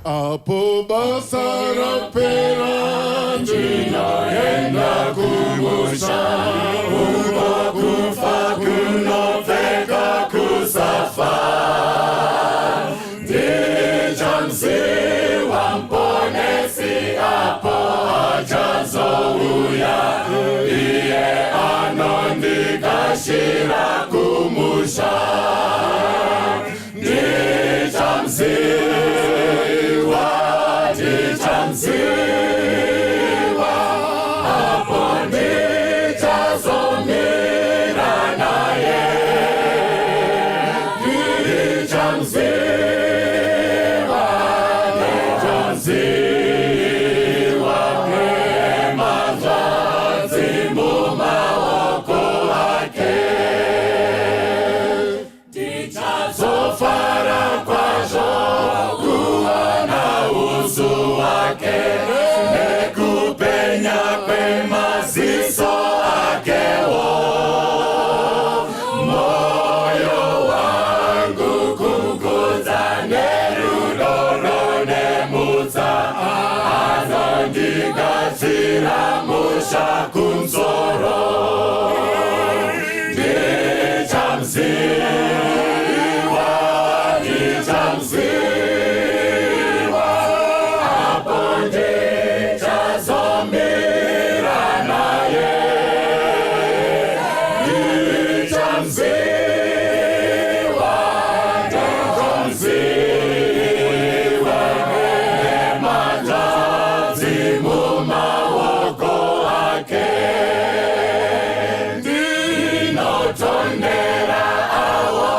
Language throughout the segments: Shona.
Apo basa rapera, ndinoenda kumusha, uko kufa kunopfeka kusafa. Ndichamuziva Muponesi apo achazouya, iye anondigashira kumusha. Ndichamuziva, ndichamuziva, apo ndichazomira naye. Ndichamuziva, ndichamuziva, nehanzvadzi mumaoko ake. Ndichazofara kwazvo kuona uso wake, nekupenya kwemaziso akewo. Moyo wangu kukudza nerudo nemutsa, anondigadzira musha kumusoro. Ndichamuziva, ndichamuziva, apo ndichazomira naye. Ndichamuziva, ndichamuziva, nehanzvadzi mumaoko ake. Ndinotondera avo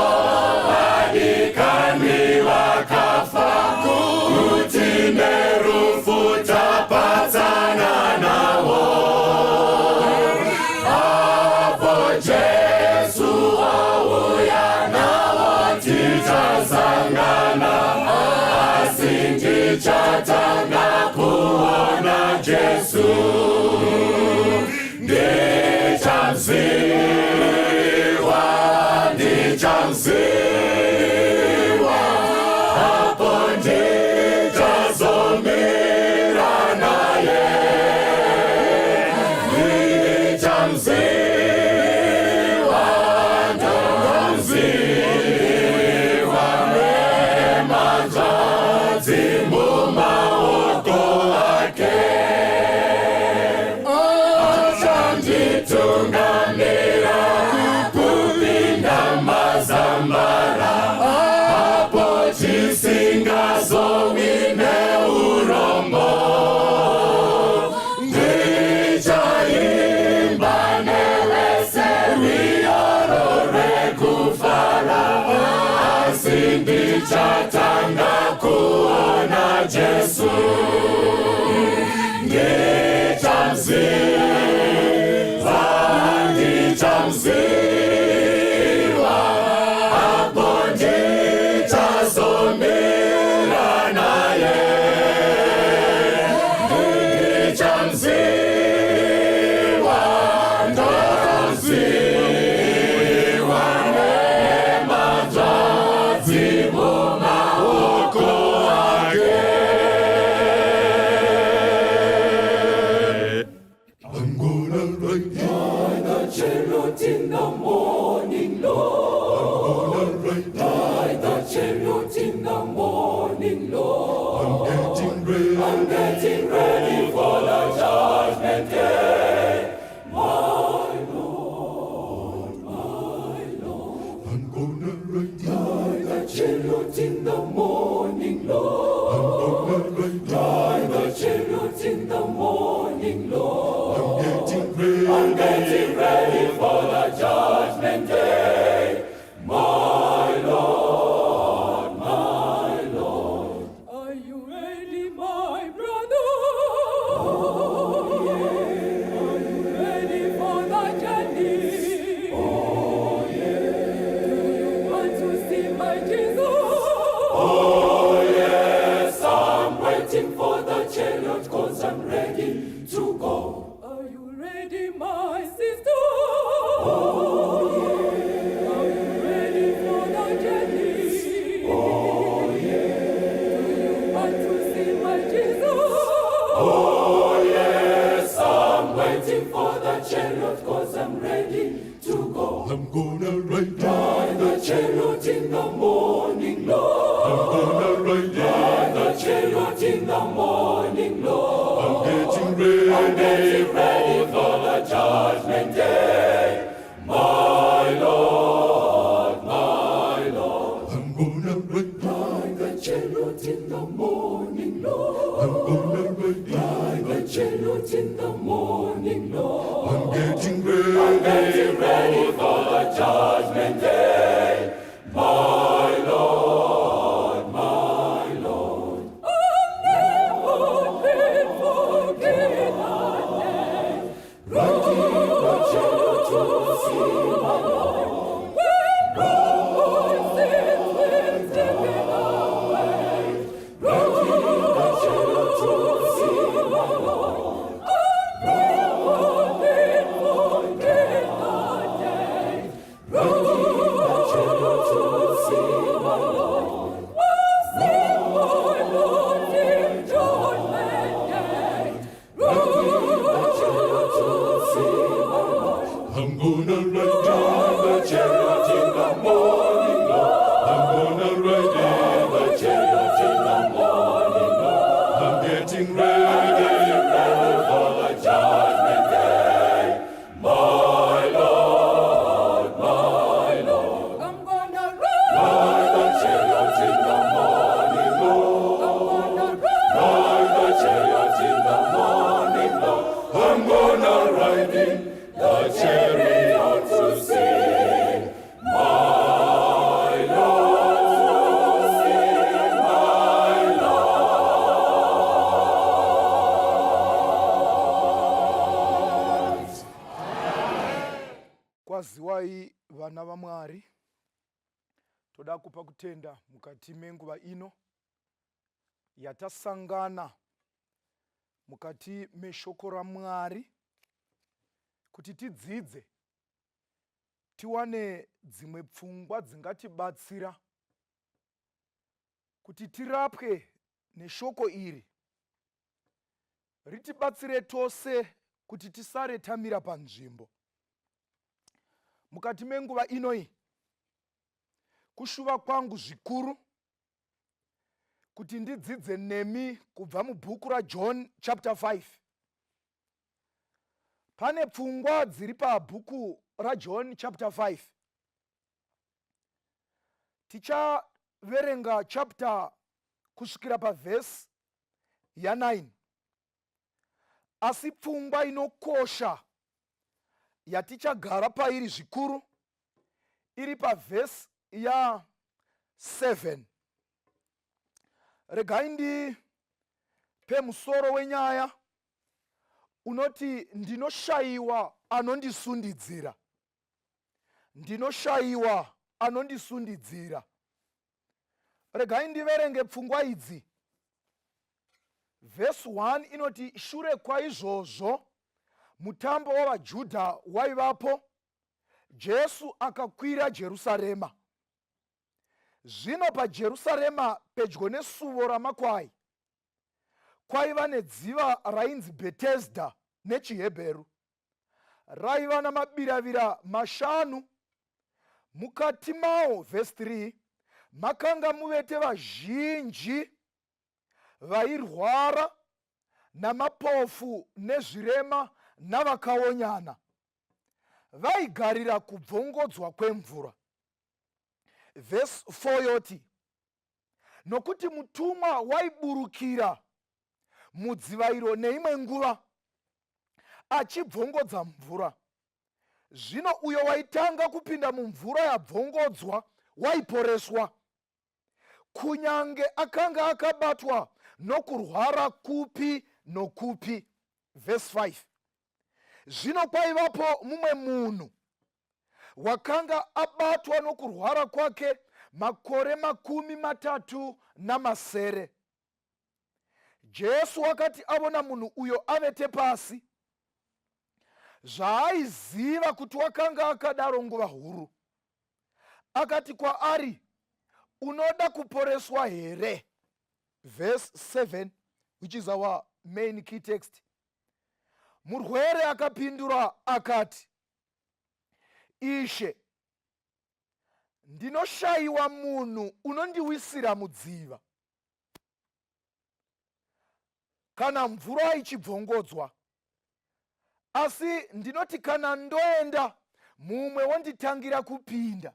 vadikani vakafa, kuti nerufu tapatsana navo. Apo Jesu auya navo, tichasangana, asi ndichatanga kuona Jesu. Ndichamuziva, ndichamuziva, apo ndichazomira naye. Ndichamuziva, ndichamuziva, nehanzvadzi mumaoko ake. Achanditungamira kupinda mazambara, apo tisingazowi neurombo. Ndichaimba nevese rwiyo rwekufara, asi ndichatanga kuona Jesu. Ndichamuziva, ndichamuziva, apo ndichazomira naye. Ndichamuziva, ndamuziva, nehanzvadzi mumaoko ake. I'm gonna ride The chariot in the morning, Lord. I'm gonna ride Ride the chariot in the morning, Lord. I'm getting ready. I'm getting ready for the judgment day. My Lord, my Lord. I'm gonna ride Ride the chariot in the morning, Lord. I'm gonna ride Ride the chariot in the morning, Lord. I'm getting ready. I'm getting ready for the judgment day. go. I'm gonna ride in Ride the chariot in the morning, Lord. I'm gonna ride in Ride the chariot in the morning, Lord. I'm getting ready, I'm getting ready for the judgment day. My Lord, my Lord. I'm gonna ride Ride the chariot in the morning, Lord. I'm gonna ride Ride the chariot in the morning, Lord. I'm getting ready, I'm getting ready for the judgment day. My Lord, my Lord. I'll never forget that day. Riding the chariot to see my Lord. When all my sins were taken away. Riding the chariot to see my Lord. I'll never forget that day. Riding the chariot to see my Lord. I'll see my Lord in judgment day. Riding the chariot to see my Lord. I'm gonna ride Ride the chariot in the morning, Lord. I'm gonna ride Ride the chariot in the morning, Lord. I'm getting ready, Ready for the judgment day. My Lord, my Lord. I'm gonna ride, Ride the chariot in the morning, Lord. I'm gonna ride, Ride the chariot in the morning, Lord. I'm gonna ride in the chariot to see my Lord, to see my Lord. Kwaziwai vana vaMwari. Toda kupa kutenda mukati menguva ino yatasangana mukati meshoko raMwari kuti tidzidze tiwane dzimwe pfungwa dzingatibatsira kuti tirapwe neshoko iri ritibatsire tose kuti tisare tamira panzvimbo mukati menguva inoyi. Kushuva kwangu zvikuru kuti ndidzidze nemi kubva mubhuku raJohn chapter 5. Pane pfungwa dziri pabhuku raJohn chapter 5. Tichaverenga chapter kusvikira pavhesi ya9, asi pfungwa inokosha yatichagara pairi zvikuru iri pavhesi ya7. Regai ndipe musoro wenyaya unoti, "Ndinoshayiwa anondisundidzira, ndinoshayiwa anondisundidzira." Regai ndiverenge pfungwa idzi. Vhesi 1 inoti, "Shure kwaizvozvo mutambo wavaJudha waivapo, Jesu akakwira Jerusarema. Zvino paJerusarema, pedyo nesuvo ramakwai, kwaiva nedziva rainzi Bhetesdha nechiHebheru, raiva namabiravira mashanu. Mukati mawo," vhesi 3, "makanga muvete vazhinji vairwara, namapofu nezvirema navakaonyana. Vaigarira kubvongodzwa kwemvura." Vhesi 4 yoti, "Nokuti mutumwa waiburukira mudziva iro neimwe nguva achibvongodza mvura. Zvino uyo waitanga kupinda mumvura yabvongodzwa waiporeswa, kunyange akanga akabatwa nokurwara kupi nokupi." Vhesi 5, "Zvino kwaivapo mumwe munhu wakanga abatwa nokurwara kwake makore 37. Jesu wakati avona munhu uyo avete pasi, zvaaiziva kuti wakanga akadaro nguva huru, akati kwaari, 'Unoda kuporeswa here?'" Verse 7, which is our main key text, "Murwere akapindura akati, Ishe, ndinoshayiwa munhu unondiwisira mudziva kana mvura ichibvongodzwa, asi ndinoti kana ndoenda mumwe wonditangira kupinda.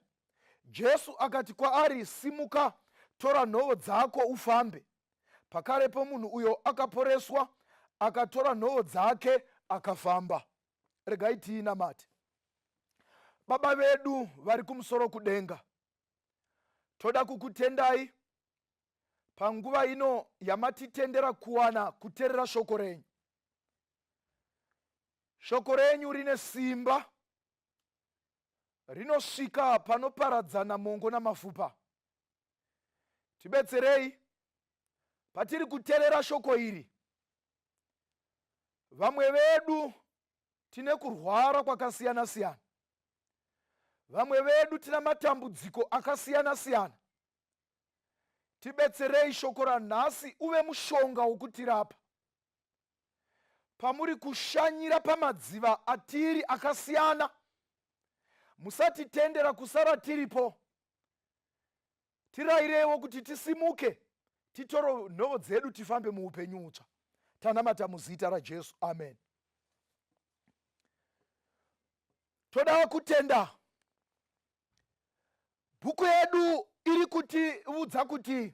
Jesu akati kwaari, Simuka, tora nhovo dzako ufambe. Pakarepo munhu uyo akaporeswa, akatora nhovo dzake akafamba. Regai tiinamate. Baba vedu vari kumusoro kudenga, toda kukutendai panguva ino yamatitendera kuwana kuterera shoko renyu. Shoko renyu rine simba, rinosvika panoparadzana mongo namafupa. Tibetserei patiri kuterera shoko iri. Vamwe vedu tine kurwara kwakasiyana siyana, vamwe vedu tina matambudziko akasiyana siyana. Tibetserei shoko ranhasi uve mushonga wokutirapa pamuri kushanyira pamadziva atiri akasiyana. Musatitendera kusara tiripo. Tirayirewo kuti tisimuke titoro nhovo dzedu tifambe muupenyu utsva. Tanamata muzita raJesu, amen. Toda kutenda bhuku yedu iri kutiudza kuti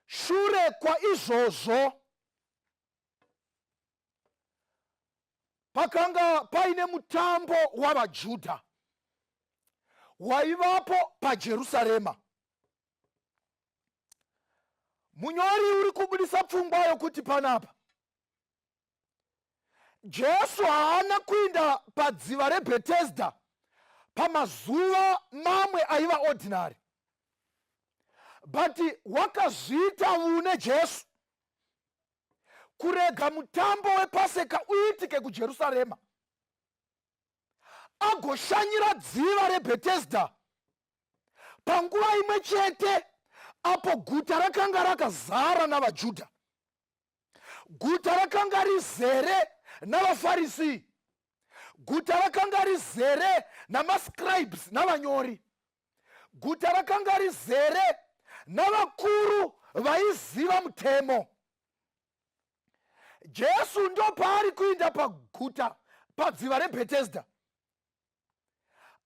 shure kwaizvozvo pakanga paine mutambo wavaJudha waivapo paJerusarema. Munyori uri kubudisa pfungwa yokuti panapa Jesu haana kuinda padziva reBhetesdha pamazuva mamwe aiva ordinary, but wakazviita vune Jesu kurega mutambo wePaseka uitike kuJerusarema, agoshanyira dziva reBhetesdha panguva imwe chete apo guta rakanga rakazara navaJudha. Guta rakanga rizere navaFarisi, guta rakanga rizere namascribes navanyori, guta rakanga rizere navakuru vaiziva mutemo. Jesu ndopaari kuinda paguta padziva reBhetesdha.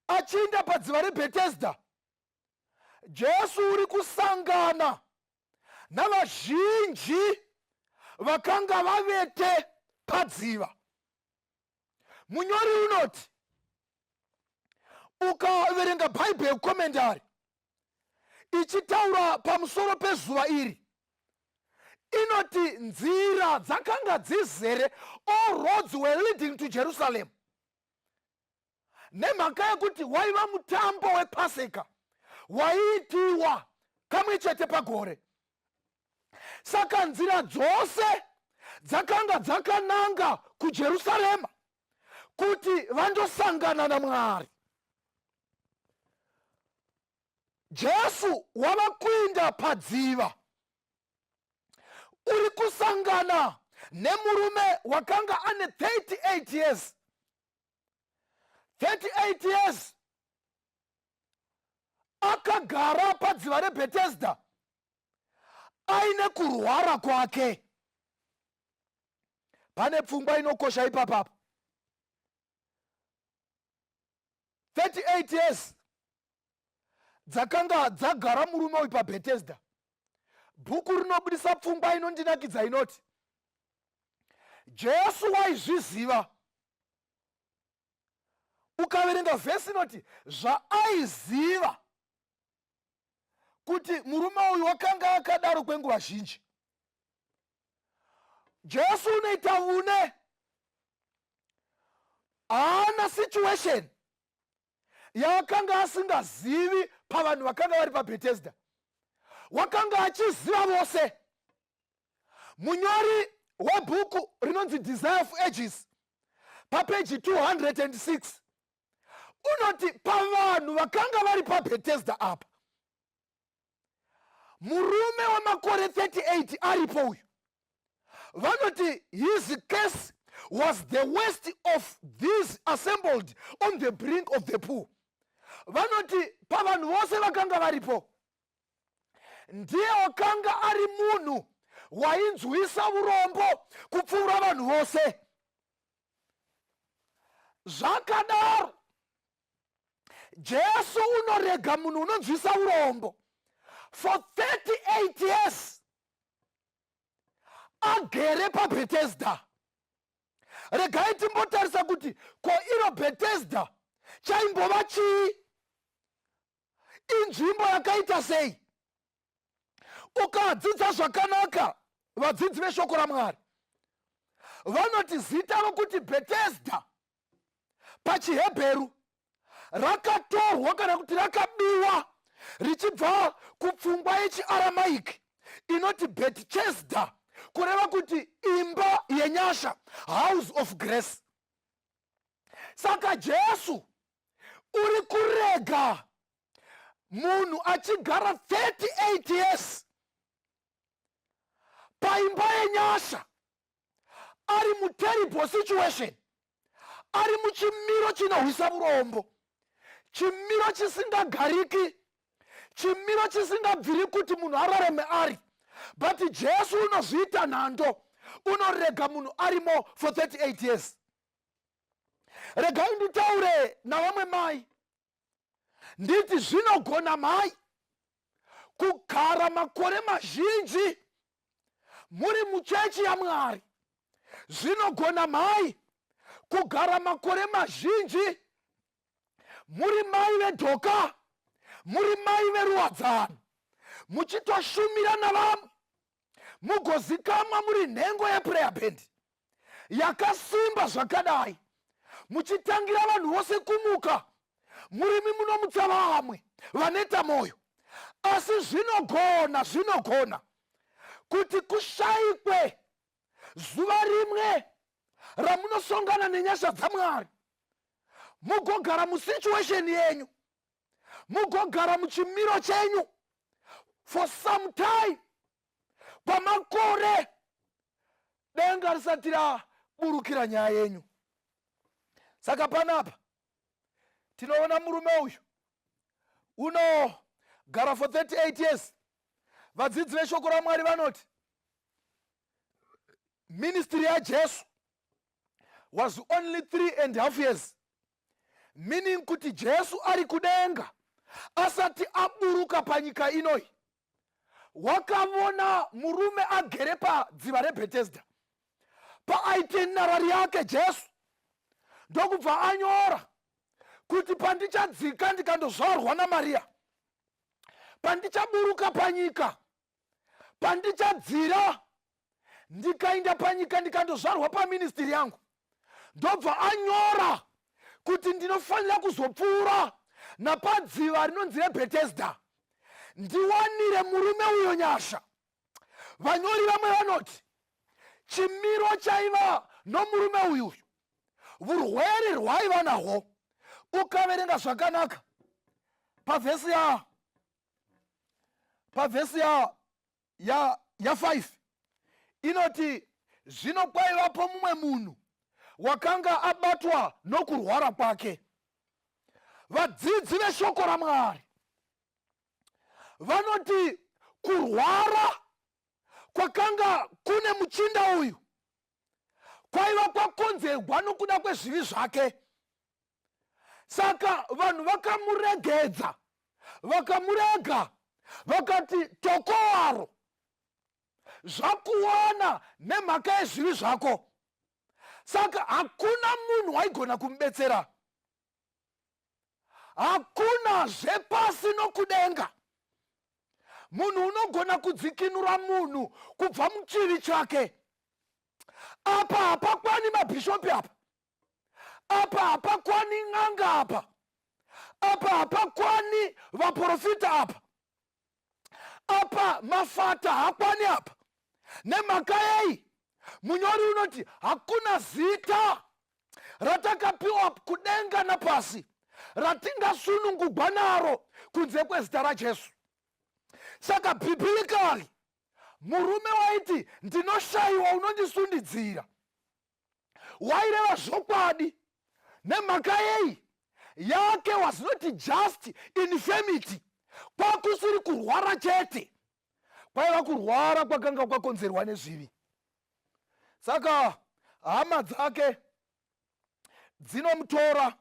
Achiinda padziva reBhetesdha, Jesu uri kusangana navazhinji vakanga vavete padziva. Munyori unoti ukaverenga Bhaibheri commentary ichitaura pamusoro pezuva iri, inoti nzira dzakanga dzizere, all roads were leading to Jerusalem, nemhaka yekuti waiva mutambo wePaseka waiitiwa kamwe chete pagore. Saka nzira dzose dzakanga dzakananga kuJerusarema kuti vandosangana naMwari. Jesu wava kuinda padziva, uri kusangana nemurume wakanga ane 38 years. 38 years akagara padziva reBhetesdha aine kurwara kwake. Pane pfungwa inokosha ipapapo. 38 years dzakanga dzagara murume uyu paBhetesdha. Bhuku rinobudisa pfungwa inondinakidza inoti Jesu waizviziva. Ukaverenga vhesi inoti zvaaiziva kuti murume uyu wakanga akadaro kwenguva zhinji. Jesu unoita vune haana situation yaakanga asingazivi pavanhu vakanga vari paBhetesdha. Wakanga achiziva vose. Munyori webhuku rinonzi Desire of Ages papeji 206 unoti pavanhu vakanga vari paBhetesdha apa, murume wemakore 38 aripo uyu. Vanoti his case was the worst of these assembled on the brink of the pool. Vanoti pavanhu vose vakanga varipo, ndiye wakanga ari munhu wainzwisa urombo kupfuura vanhu vose. Zvakadaro, Jesu unorega munhu unonzwisa urombo for 38 years agere paBhetesda. Regai timbotarisa kuti ko iro Bhetesda chaimbova chii, inzvimbo yakaita sei. Ukadzidza zvakanaka, vadzidzi veshoko raMwari vanoti zita rokuti Bhetesda pachiHebheru rakatorwa kana kuti rakabiwa richibva kupfungwa yechiAramaiki inoti Betchesda, kureva kuti imba yenyasha, house of grace. Saka Jesu uri kurega munhu achigara 38 years paimba yenyasha, ari muterrible situation, ari muchimiro chinohwisa urombo, chimiro chisingagariki, chimiro chisingabviri kuti munhu ararame ari. But Jesu unozviita nhando, unorega munhu arimo for 38 years. Regai nditaure navamwe mai, nditi zvinogona mai kugara makore mazhinji muri muchechi yaMwari, zvinogona mai kugara makore mazhinji muri mai vedhoka, muri mai veruwadzano, muchitoshumira navamwe, mugozikamwa muri nhengo yeprayer band yakasimba zvakadai, muchitangira vanhu vose kumuka, murimi munomutsa vamwe vaneta mwoyo. Asi zvinogona kuti kushayikwe zuva rimwe ramunosongana nenyasha dzaMwari, mugogara musituation yenyu, mugogara muchimiro chenyu for some time, kwamakore, denga risati raburukira nyaya yenyu. Saka panapa tinoona murume uyu unogara for 38 years. Vadzidzi veshoko raMwari vanoti ministry yaJesu was only 3 and half years, meaning kuti Jesu ari kudenga asati aburuka panyika inoi, wakavona murume agere padziva reBhetesda paitinerary yake. Jesu ndokubva anyora kuti pandichadzika ndikandozvarwa naMariya, pandichaburuka panyika, pandichadzira ndikaenda panyika ndikandozvarwa paministry yangu, ndobva anyora kuti ndinofanira kuzopfuura napadziva rinonzi reBhetesda ndiwanire murume uyo nyasha. Vanyori vamwe vanoti chimiro chaiva nomurume uyuyu, urwere rwaiva nahwo, ukaverenga zvakanaka pavhesi ya 5 inoti, "Zvino kwaivapo mumwe munhu wakanga abatwa nokurwara kwake." Vadzidzi veshoko raMwari vanoti kurwara kwakanga kune muchinda uyu kwaiva kwakonzerwa nokuda kwezvivi zvake. Saka vanhu vakamuregedza, vakamurega, vakati, "Tokowaro, zvakuwana nemhaka yezvivi zvako." Saka hakuna munhu waigona kumubetsera, hakuna zvepasi nokudenga munhu unogona kudzikinura munhu kubva muchivi chake. Apa hapakwani mabhishopi, apa hapakwani n'anga, apa hapakwani vaprofita, apa mafata hakwani apa. Nemhaka yei? Munyori unoti hakuna zita ratakapiwa kudenga napasi ratingasunungugwa naro kunze kwezita raJesu. Saka biblically murume waiti, "Ndinoshayiwa unondisundidzira," Waireva zvokwadi. Nemhaka yei? Yake was not just infirmity, kwakusiri kurwara chete, kwaiva kurwara kwakanga kwakonzerwa nezvivi. Saka hama dzake dzinomutora,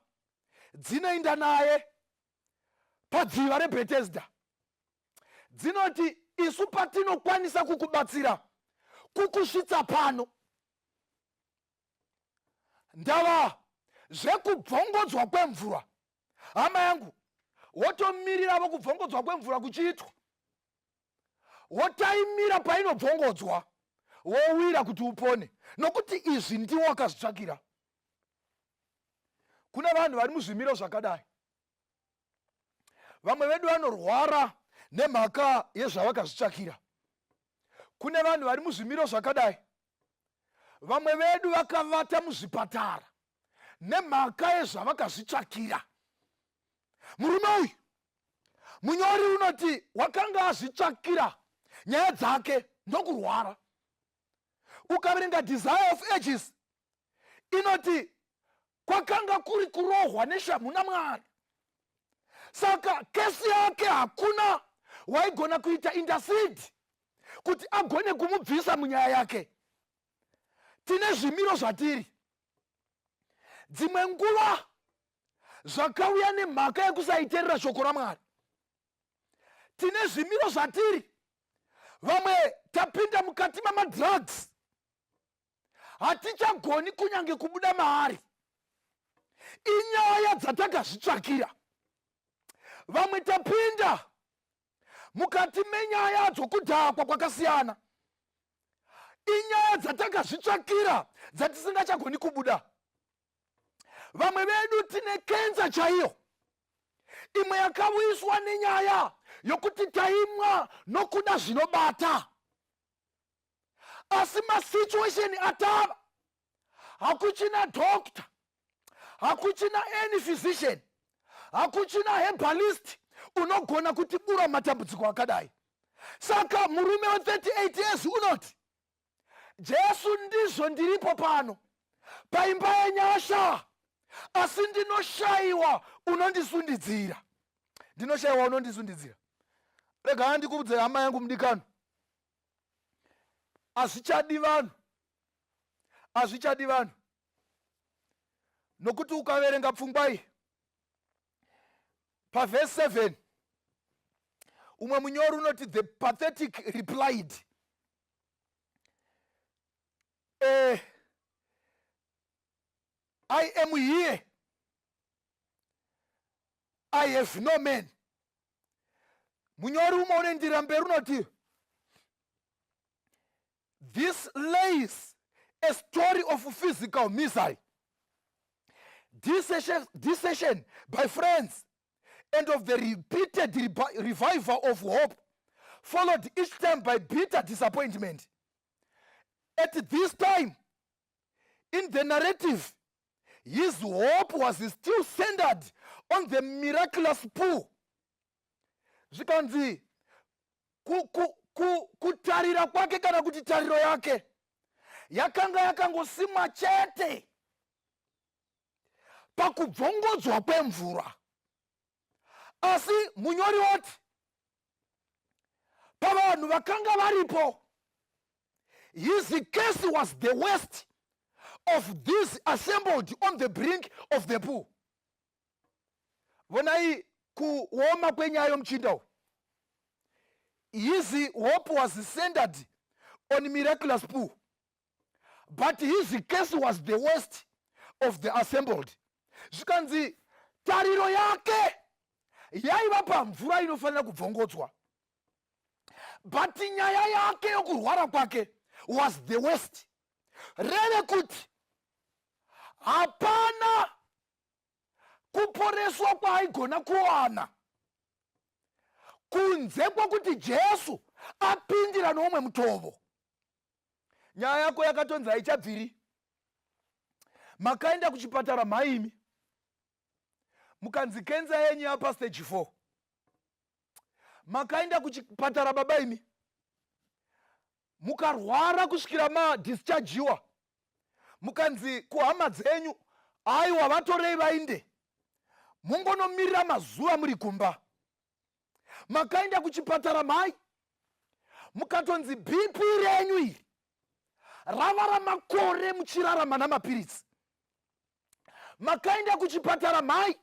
dzinoenda naye padziva reBhetesdha, dzinoti, isu patinokwanisa kukubatsira kukusvitsa pano, ndava zvekubvongodzwa kwemvura. Hama yangu, wotomiriravo kubvongodzwa kwemvura kuchiitwa, wotaimira painobvongodzwa, wowira kuti upone, nokuti izvi ndiwo wakazvitsvakira. Kuna vanhu vari muzvimiro zvakadai. Vamwe vedu vanorwara nemhaka yezvavakazvitsvakira. Kune vanhu vari muzvimiro zvakadai. Vamwe vedu vakavata muzvipatara nemhaka yezvavakazvitsvakira. Murume uyu, munyori unoti, wakanga azvitsvakira nyaya dzake ndokurwara. Ukaverenga Desire of Ages, inoti kwakanga kuri kurohwa neshamhu naMwari. Saka kesi yake hakuna waigona kuita intercede kuti agone kumubvisa munyaya yake. Tine zvimiro zvatiri, dzimwe nguva zvakauya nemhaka yekusaiterera shoko raMwari. Tine zvimiro zvatiri, vamwe tapinda mukati mamadrugs, hatichagoni kunyange kubuda maari, inyaya dzatakazvitsvakira. Vamwe tapinda mukati menyaya dzokudhakwa kwakasiyana, inyaya dzatakazvitsvakira dzatisingachagoni kubuda. Vamwe vedu tine kenza chaiyo, imwe yakauyiswa nenyaya yokuti taimwa nokuda zvinobata, asi masituation atava hakuchina doctor, hakuchina any physician, hakuchina herbalist unogona kutibura matambudziko akadai. Saka murume we38 years unoti, Jesu, ndizvo ndiripo pano paimba yenyasha, asi ndinoshayiwa unondisundidzira, ndinoshayiwa unondisundidzira. Rega ndikubudze, hama yangu mudikano, hazvichadi vanhu, hazvichadi vanhu, nokuti ukaverenga pfungwa iyi pavhesi 7, umwe munyori unoti, "The pathetic replied, 'I am here, I have no man.'" Munyori umwe unoendirira mberi unoti, "This lays a story of physical misery, desertion by friends and of the repeated revival of hope, followed each time by bitter disappointment. At this time in the narrative, his hope was still centered on the miraculous pool." Zvikanzi kutarira kwake, kana kuti tariro yake, yakanga yakangosimwa chete pakubvongodzwa kwemvura. Asi munyori woti pavanhu vakanga varipo, his case was the worst of these assembled on the brink of the pool. Vonai kuoma kwenyaya yomuchinda uyu. His hope was centered on miraculous pool, but his case was the worst of the assembled. Zvikanzi tariro yake yaiva pamvura inofanira kubvongodzwa, but nyaya yake yokurwara kwake was the worst. Reve kuti hapana kuporeswa kwaaigona kuwana kunze kwokuti Jesu apindira noumwe mutovo. Nyaya yako yakatonzi haichabviri. Makaenda kuchipatara maimi, mukanzi kenza yenyu yapa stage 4. Makaenda kuchipatara, baba imi, mukarwara kusvikira madischargiwa. Mukanzi kuhama dzenyu, aiwa, vatorei vainde, mungonomirira mazuva muri kumba. Makaenda kuchipatara mhai, mukatonzi BP renyu iri rava ramakore muchirarama namapiritsi. Makaenda kuchipatara mhai,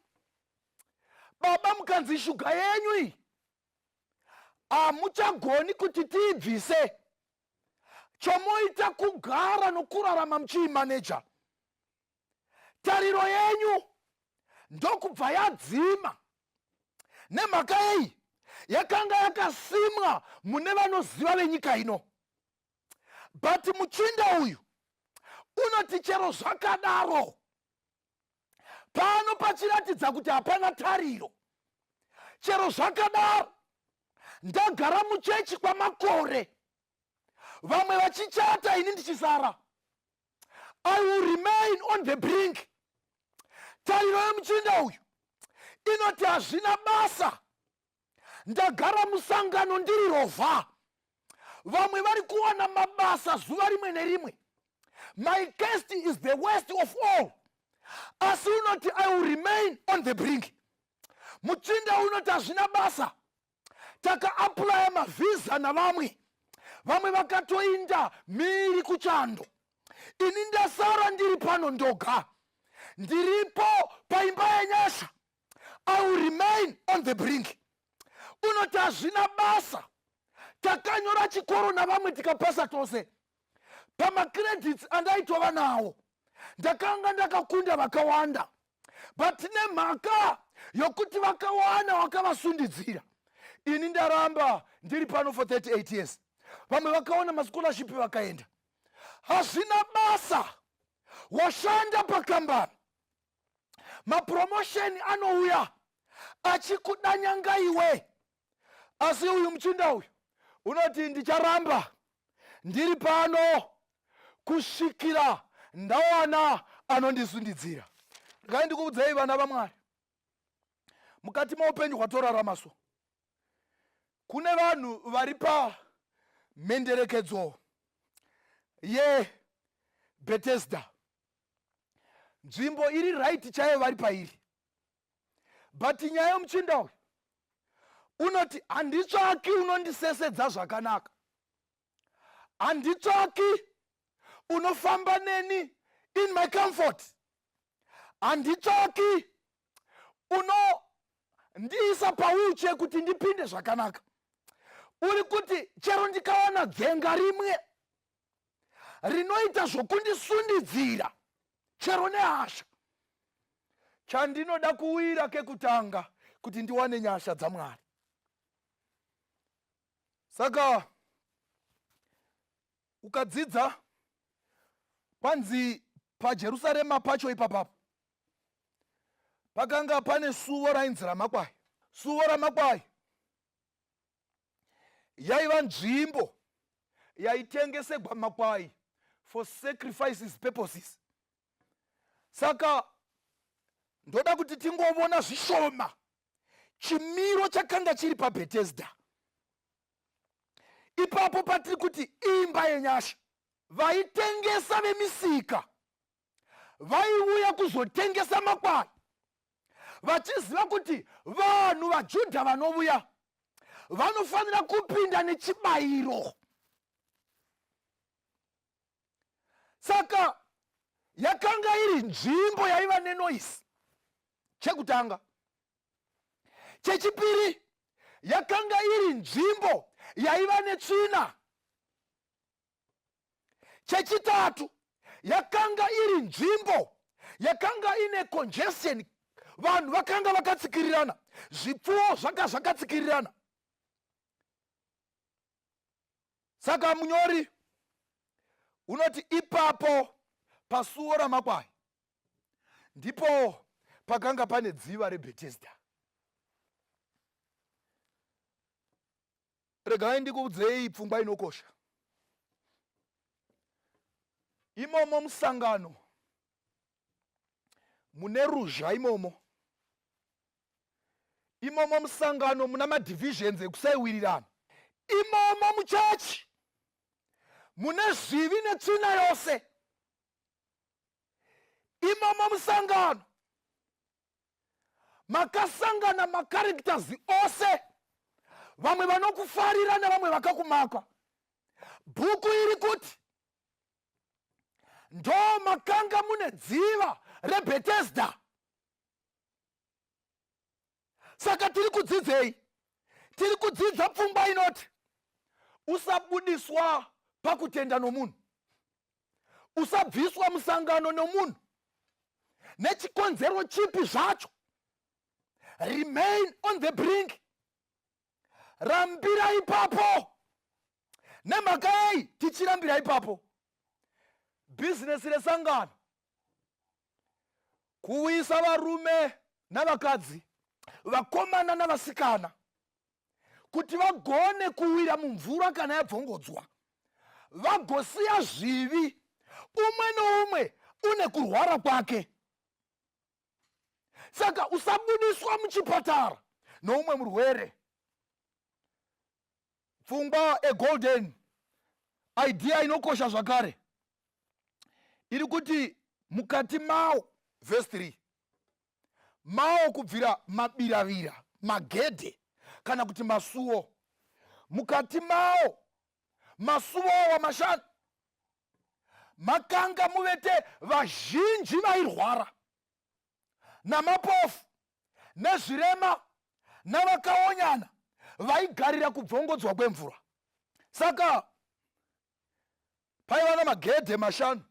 baba, mukanzi shuga yenyu iyi hamuchagoni kuti tiibvise, chomoita kugara nokurarama muchiimaneja. Tariro yenyu ndokubva yadzima. Nemhaka yei? Yakanga yakasimwa mune vanoziva venyika ino. But muchinda uyu unoti chero zvakadaro, pano pachiratidza kuti hapana tariro, chero zvakadaro ndagara muchechi kwamakore, vamwe vachichata, ini ndichisara, I will remain on the brink. Tariro yemuchinda uyu inoti hazvina basa, ndagara musangano ndiri rovha, vamwe vari kuwana mabasa zuva rimwe nerimwe, my case is the worst of all, asi unoti I will remain on the brink. Muchinda unoti hazvina basa, takaapplya mavhisa navamwe, vamwe vakatoinda mhiri kuchando, ini ndasara ndiri pano ndoga, ndiripo paimba yenyasha, I will remain on the brink. Unoti hazvina basa, takanyora chikoro navamwe tikapasa tose, pamacredits andaitova nawo ndakanga ndakakunda vakawanda, but nemhaka yokuti vakawana wakavasundidzira, ini ndaramba ndiri pano for 38 years, vamwe vakaona mascholarship vakaenda. Hazvina basa, washanda pakambani, mapromotion anouya achikudanyanga iwe, asi uyu muchinda uyu unoti ndicharamba ndiri pano kusvikira ndawana anondisundidzira. Regai ndikuudzei, vana vaMwari, mukati meupenyu hwatorarama, so kune vanhu vari pamhenderekedzo yeBethesda, nzvimbo iri right chaiyo vari pairi, but nyaya yomuchinda uyu unoti handitsvaki unondisesedza zvakanaka, handitsvaki unofamba neni in my comfort, handitsvaki unondiisa pawheelchair kuti ndipinde zvakanaka. Uri kuti chero ndikawana dzenga rimwe rinoita zvokundisundidzira chero nehasha, chandinoda kuwira kekutanga kuti ndiwane nyasha dzaMwari. Saka ukadzidza, kwanzi paJerusarema pacho ipapapo pakanga pane suvo rainzi ramakwai. Suvo ramakwai yaiva nzvimbo yaitengesegwa makwai for sacrifices purposes. Saka ndoda kuti tingovona zvishoma chimiro chakanga chiri paBethesda ipapo patiri kuti imba yenyasha. Vaitengesa vemisika vaiuya kuzotengesa makwai vachiziva kuti vanhu vaJudha vanovuya vanofanira kupinda nechibayiro. Saka yakanga iri nzvimbo yaiva nenoise chekutanga. Chechipiri, yakanga iri nzvimbo yaiva netsvina. Chechitatu, yakanga iri nzvimbo yakanga ine congestion, vanhu vakanga vakatsikirirana, zvipfuwo zvanga zvakatsikirirana. Saka munyori unoti ipapo pasuo ramakwai ndipo pakanga pane dziva reBethesda. Regai ndikuudzei pfungwa inokosha. Imomo musangano mune ruzha, imomo musangano muna madivisions ekusaiwirirana, imomo muchechi mune zvivi netsvina yose. Imomo musangano makasangana macharacters ose, vamwe vanokufarira nevamwe vakakumaka. Bhuku iri kuti ndo makanga mune dziva reBhetesdha. Saka tiri kudzidzei? Tiri kudzidza pfungwa inoti usabudiswa pakutenda nomunhu, usabviswa musangano nomunhu nechikonzero chipi zvacho. Remain on the brink, rambira ipapo. Nemhaka yei tichirambira ipapo? Bhizinesi resangano kuuyisa varume navakadzi, vakomana navasikana, kuti vagone kuwira mumvura kana yabvongodzwa, vagosiya zvivi. Umwe noumwe une kurwara kwake, saka usabudiswa muchipatara noumwe murwere. Pfungwa, a golden idea inokosha zvakare, iri kuti mukati mawo, verse 3, mawo kubvira mabiravira, magedhe kana kuti masuo, mukati mawo masuo awa mashanu makanga muvete vazhinji vairwara, namapofu, nezvirema, navakaonyana, vaigarira kubvongodzwa kwemvura. Saka paiva namagedhe mashanu.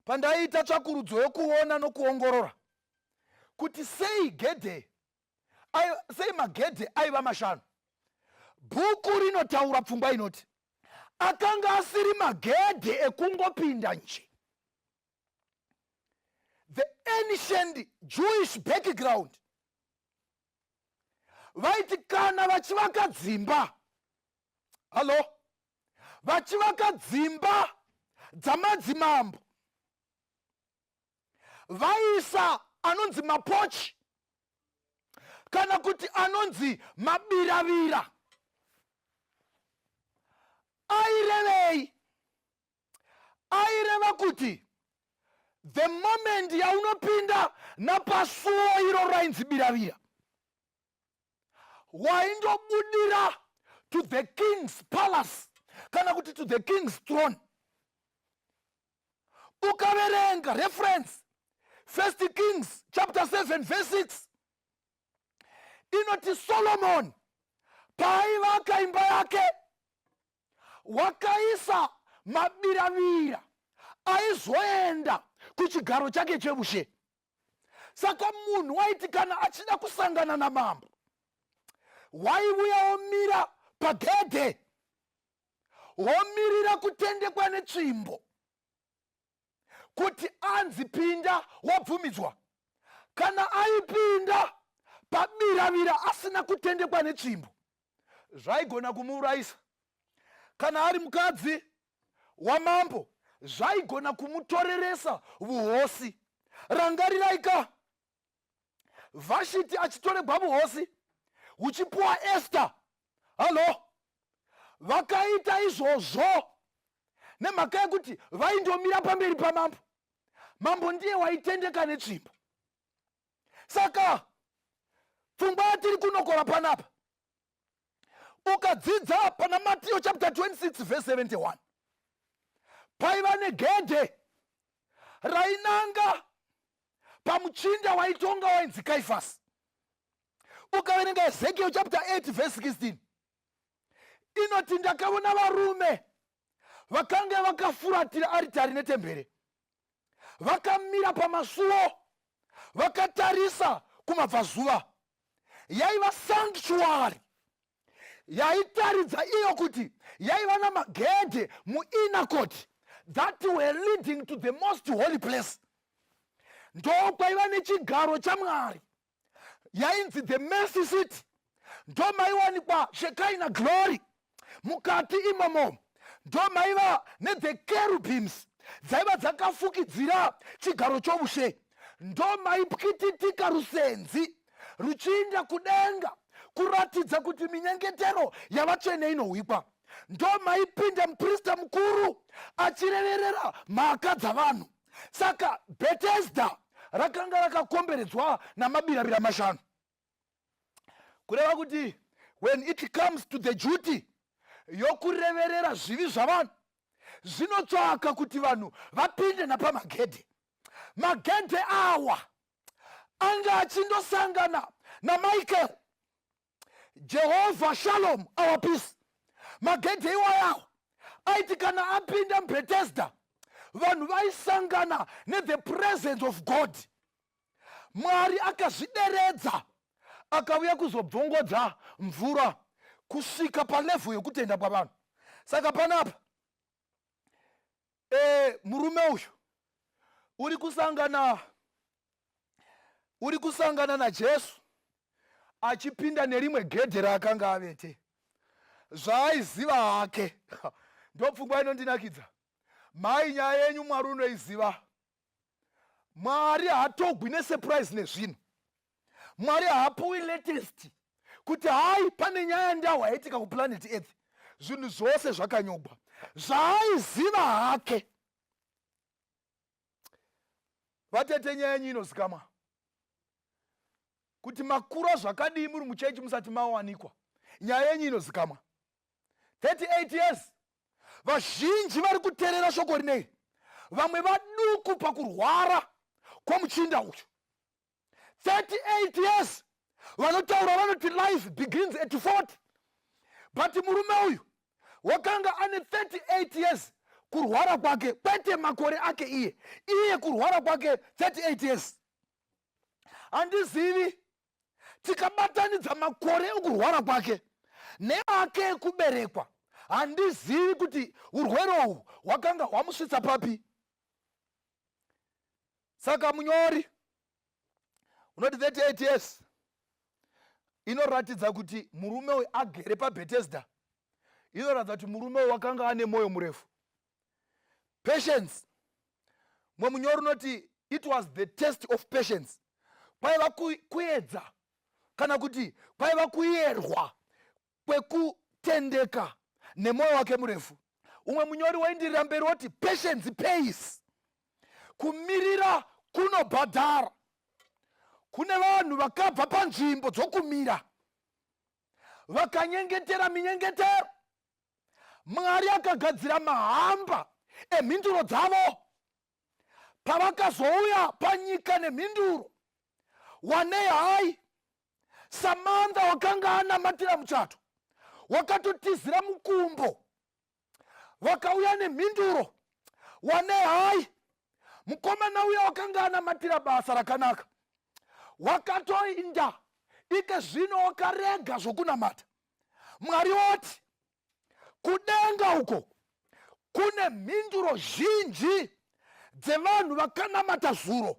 Pandaiita tsvakurudzo yokuona nokuongorora kuti sei gedhe, sei magedhe aiva mashanu, bhuku rinotaura pfungwa inoti akanga asiri magedhe ekungopinda nje. The ancient Jewish background, vaiti kana vachivaka dzimba, hallo, vachivaka dzimba dzamadzimambo, vaisa anonzi maporch kana kuti anonzi mabiravira. Airevei? Aireva kuti the moment yaunopinda napasuo iro rainzi biravira, waindobudira to the king's palace kana kuti to the king's throne. Ukaverenga reference First Kings chapter 7 verse 6, inoti Solomon paaivaka imba yake wakaisa mabiravira aizoenda kuchigaro chake chevushe. Saka munhu waiti kana achida kusangana namambo, waiuya womira pagedhe, womirira kutendekwa netsvimbo kuti anzi pinda, wabvumidzwa. Kana aipinda pabiravira asina kutendekwa netsvimbo, zvaigona kumuurayisa. Kana ari mukadzi wamambo, zvaigona kumutoreresa vuhosi. Rangarirai ka Vhashiti achitoregwa vuhosi huchipuwa Esta. Hallo, vakaita izvozvo nemhaka yekuti vaindomira pamberi pamambo. Mambo ndiye waitendeka netsvimbo. Saka pfungwa yatiri kunokora panapa, ukadzidza pana Matiyo chapter 26 verse 71, paiva negedhe rainanga pamuchinda waitonga wainzi Kaifasi. Ukaverenga Ezekiel chapter 8 verse 16, inoti ndakaona varume vakange vakafuratira aritari netembere, vakamira pamasuo vakatarisa kumabvazuva. Yaiva sanctuary yaitaridza iyo kuti yaiva namagedhe muinner court that were leading to the most holy place. Ndo kwaiva nechigaro chaMwari, yainzi the mercy seat. Ndo maiwanikwa Shekinah glory mukati imomo. Ndo maiva nethe cherubims dzaiva dzakafukidzira chigaro choushe. Ndo maipwititika rusenzi ruchiinda kudenga kuratidza kuti minyengetero yavatsvene inohwikwa. Ndo maipinda muprista mukuru achireverera mhaka dzavanhu. Saka Bethesda rakanga rakakomberedzwa namabiravira mashanu, kureva kuti when it comes to the duty yokureverera zvivi zvavanhu, zvinotsvaka kuti vanhu vapinde napamagedhe. Magedhe awa anga achindosangana naMichael, Jehovha Shalom, our peace. Magedhe iwayawo aiti kana apinda muBethesda, vanhu vaisangana nethe presence of God. Mwari akazvideredza, akauya kuzobvongodza mvura kusvika palevel yokutenda kwavanhu. Saka panapa murume uyu uri kusangana naJesu achipinda nerimwe gedhe raakanga avete. Zvaaiziva hake, ndopfungwa inondinakidza mhai. Nyaya yenyu Mwari unoiziva. Mwari haatogwi nesurprise nezvinhu. Mwari haapuwi latest kuti hai, pane nyaya ndahwa yaitika kuplanet Earth. Zvinhu zvose zvakanyogwa. Zvaaiziva hake, vatete, nyaya yenyu inozikamwa kuti makura zvakadii muri muchechi musati mawanikwa. Nyaya yenyu inozikamwa. 38 years. Vazhinji vari kuteerera shoko rinei, vamwe vaduku pakurwara kwomuchinda uyu. 38 years. Vanotaura vanoti life begins at 40, but murume uyu wakanga ane 38 years kurwara kwake, kwete makore ake iye. Iye kurwara kwake 38 years. Handizivi, tikabatanidza makore ekurwara kwake neake ekuberekwa, handizivi kuti urwere uhwu hwakanga hwamusvitsa papi. Saka munyori unoti 38 years inoratidza kuti murume uyu agere paBethesda, inoratidza kuti murume uyu wakanga ane mwoyo murefu, patience. Mumwe munyori unoti it was the test of patience. Kwaiva kuedza kana kuti kwaiva kuyerwa kwekutendeka nemwoyo wake murefu. Umwe munyori waindirira mberi woti patience pays, kumirira kunobhadhara. Kune vanhu vakabva panzvimbo dzokumira, vakanyengetera minyengetero, Mwari akagadzira mahamba emhinduro dzavo. Pavakazouya panyika nemhinduro, wanei hai. Samantha wakanga anamatira muchato, wakatotizira mukumbo, vakauya nemhinduro, wanei hai. Mukomana uya wakanga anamatira basa rakanaka, wakatoinda ike zvino wakarega zvokunamata. Mwari oti kudenga uko kune mhinduro zhinji dzevanhu vakanamata zuro,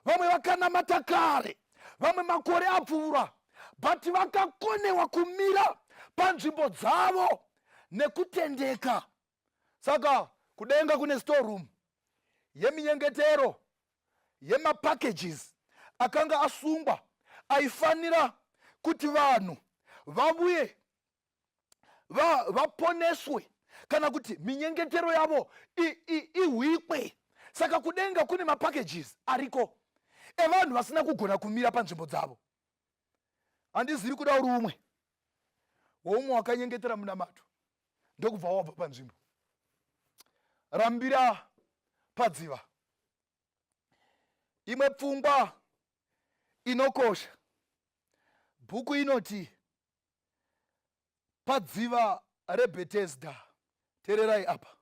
vamwe vakanamata kare, vamwe makore apfuura, but vakakonewa kumira panzvimbo dzavo nekutendeka. Saka kudenga kune storeroom yeminyengetero, yemapackages akanga asungwa, aifanira kuti vanhu vavuye vaponeswe kana kuti minyengetero yavo ihwikwe. Saka kudenga kune mapackages ariko evanhu vasina kugona kumira panzvimbo dzavo. Handizivi kuda uri umwe woumwe wakanyengetera munamato ndokubva wabva panzvimbo. Rambira padziva. Imwe pfungwa inokosha, bhuku inoti padziva reBethesda, teererai apa,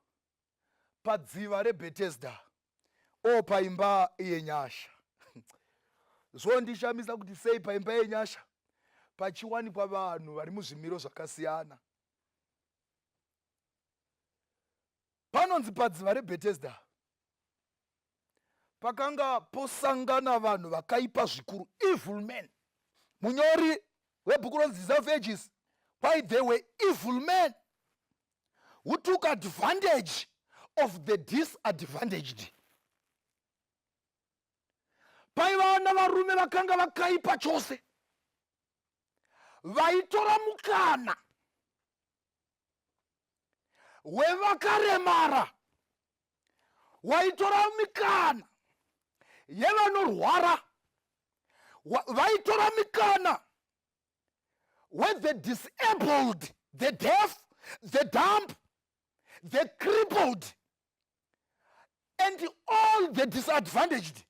padziva reBethesda o paimba yenyasha. Zvondishamisa kuti sei paimba yenyasha pachiwanikwa vanhu vari muzvimiro zvakasiyana. Panonzi padziva reBethesda pakanga posangana vanhu vakaipa zvikuru, evil men. Munyori webhuku ronzi Desire of Ages, why they were evil men who took advantage of the disadvantaged. Paiva navarume vakanga vakaipa chose, vaitora mukana wevakaremara. Waitora mikana yevanorwara, vaitora mikana wethe disabled, the deaf, the dumb, the crippled and all the disadvantaged,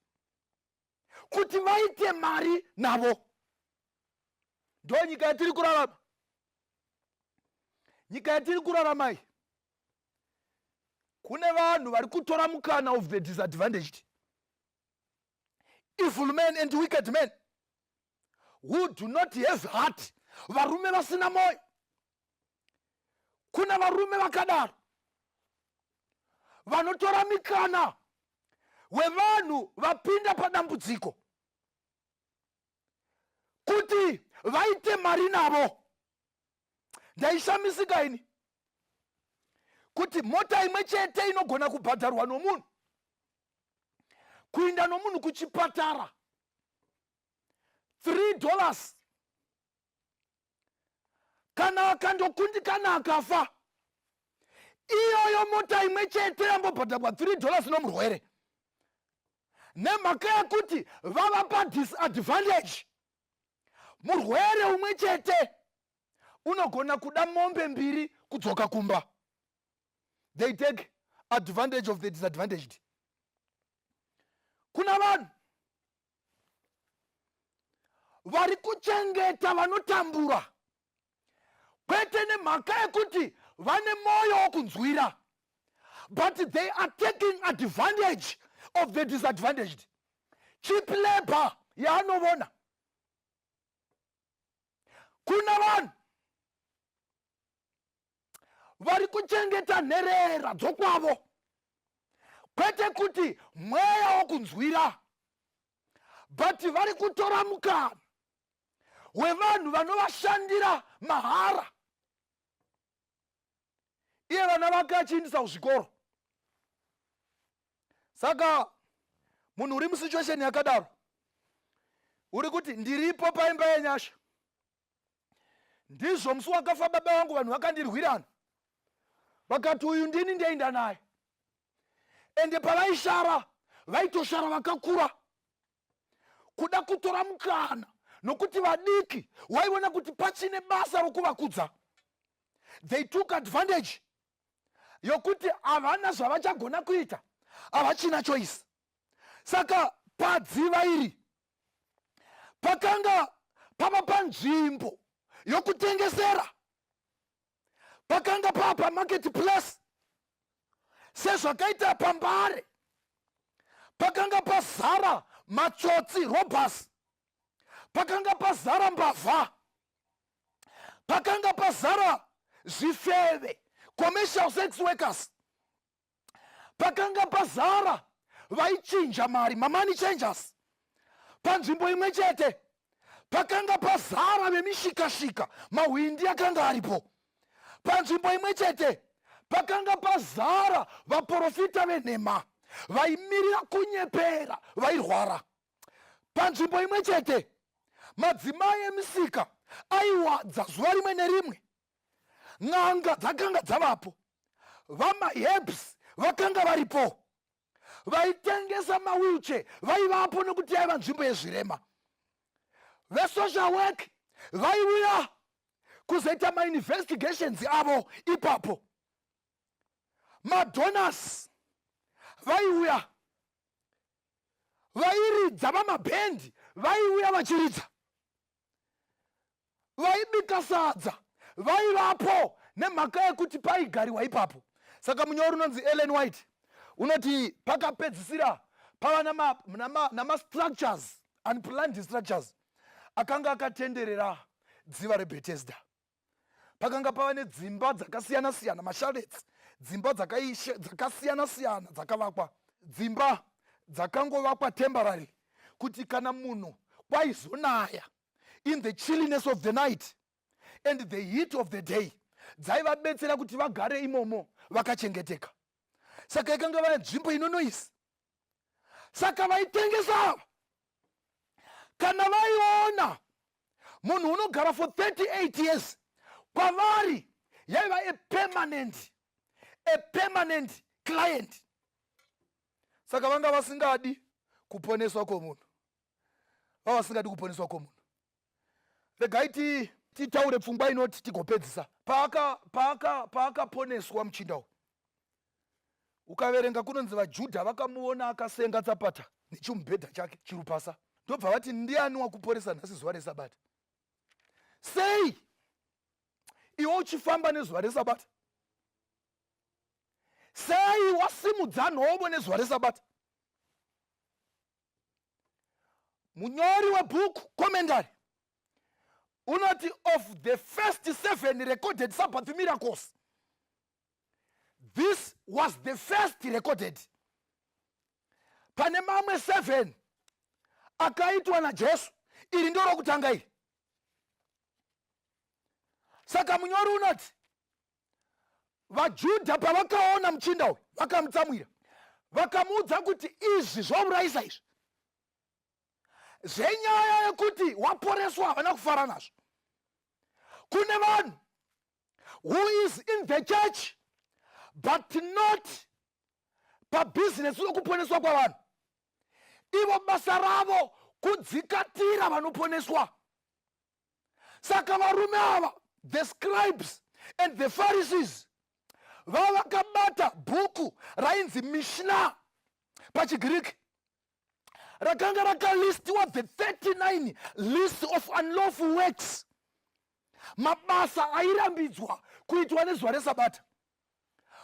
kuti vaite mari navo. Ndo nyika yatiri kurarama. Nyika yatiri kurarama iyi, kune vanhu vari kutora mukana of the disadvantaged, evil men and wicked men who do not have heart, varume vasina mwoyo. Kuna varume vakadaro vanotora mikana wevanhu vapinda padambudziko kuti vaite mari navo. Ndaishamisika ini kuti mota imwe chete inogona kubhadharwa nomunhu kuinda nomunhu kuchipatara $3. Kana akandokundikana akafa, iyoyo mota imwe chete yambobhadharwa $3 nomurwere, nemhaka yekuti vava padisadvantage, murwere umwe chete unogona kuda mombe mbiri kudzoka kumba. They take advantage of the disadvantaged. Kuna vanhu vari kuchengeta vanotambura, kwete nemhaka yekuti vane mwoyo wokunzwira, but they are taking advantage of the disadvantaged, cheap labor yaanovona. Kuna vanhu vari kuchengeta nherera dzokwavo, kwete kuti mweya wokunzwira, but vari kutora mukana wevanhu vanovashandira mahara, iye vana vake achiindisa kuzvikoro. Saka munhu uri musituation yakadaro, uri kuti, "Ndiripo paimba yenyasha. Ndizvo musi wakafa baba vangu, vanhu vakandirwirana, vakati, 'Uyu ndini ndoenda naye.' Ende pavaishara, vaitoshara vakakura, kuda kutora mukana, nokuti vadiki waiona kuti pachine basa rokuvakudza. They took advantage yokuti havana zvavachagona kuita, havachina choice. Saka padziva iri pakanga pava panzvimbo yokutengesera, pakanga pava pamarket place, sezvakaita paMbare. Pakanga pazara matsotsi, robbers, pakanga pazara mbavha, pakanga pazara zvifeve, commercial sex workers, pakanga pazara vaichinja mari, mamoney changers. Panzvimbo imwe chete pakanga pazara vemishikashika, mahwindi akanga aripo. Panzvimbo imwe chete pakanga pazara vaprofita venhema vaimirira kunyepera vairwara. Panzvimbo imwe chete madzimai emisika aiwadza zuva rimwe nerimwe. N'anga dzakanga dzavapo, vamaherbs vakanga varipo, vaitengesa mawheelchair vaivapo, nokuti yaiva nzvimbo yezvirema. Vesocial work vaiuya kuzoita mainvestigations avo ipapo. Madonors vaiuya, vairidza vamabhendi vaiuya vachiridza, vaibika sadza vaivapo, nemhaka yekuti paigariwa ipapo. Saka munyori unonzi Ellen White unoti pakapedzisira pava namastructures, unplanned structures akanga akatenderera dziva reBhetesda. Pakanga pava nedzimba dzakasiyana-siyana, machalets, dzimba dzakasiyana-siyana dzakavakwa, dzimba dzakangovakwa temporary, kuti kana munhu kwaizonaya, in the chilliness of the night and the heat of the day, dzaivabetsera kuti vagare imomo vakachengeteka. Saka ikanga vane nzvimbo inonoisa. Saka vaitengesa ava, kana vaiona munhu unogara for 38 years, kwavari yaiva a permanent client. Saka vanga vasingadi kuponeswa kwomunhu, vava vasingadi kuponeswa kwomunhu. Regai titaure pfungwa inoti tigopedzisa. Paakaponeswa muchinda uyu, ukaverenga kunonzi vaJudha vakamuona akasenga tsapata nechimubhedha chake chirupasa, ndobva vati, ndiani wakuporesa nhasi zuva reSabata? Sei iwe uchifamba nezuva reSabata? Sei wasimudza nhovo nezuva reSabata? Munyori webhuku commentary unoti, of the first seven recorded Sabbath miracles, this was the first recorded. Pane mamwe 7 akaitwa naJesu, iri ndo rokutanga iri. Saka munyori unoti vaJudha pavakaona muchinda uyu, vakamutsamwira, vakamuudza kuti izvi zvaurayisa, izvi zvenyaya yekuti waporeswa havana kufara nazvo. Kune vanhu who is in the church but not pabhizinesi rokuponeswa kwavanhu. Ivo basa ravo kudzikatira vanoponeswa. Saka varume ava, the scribes and the Pharisees, vavakabata bhuku rainzi Mishna pachiGiriki, rakanga rakalistiwa the 39 list of unlawful works, mabasa airambidzwa kuitwa nezuva reSabata.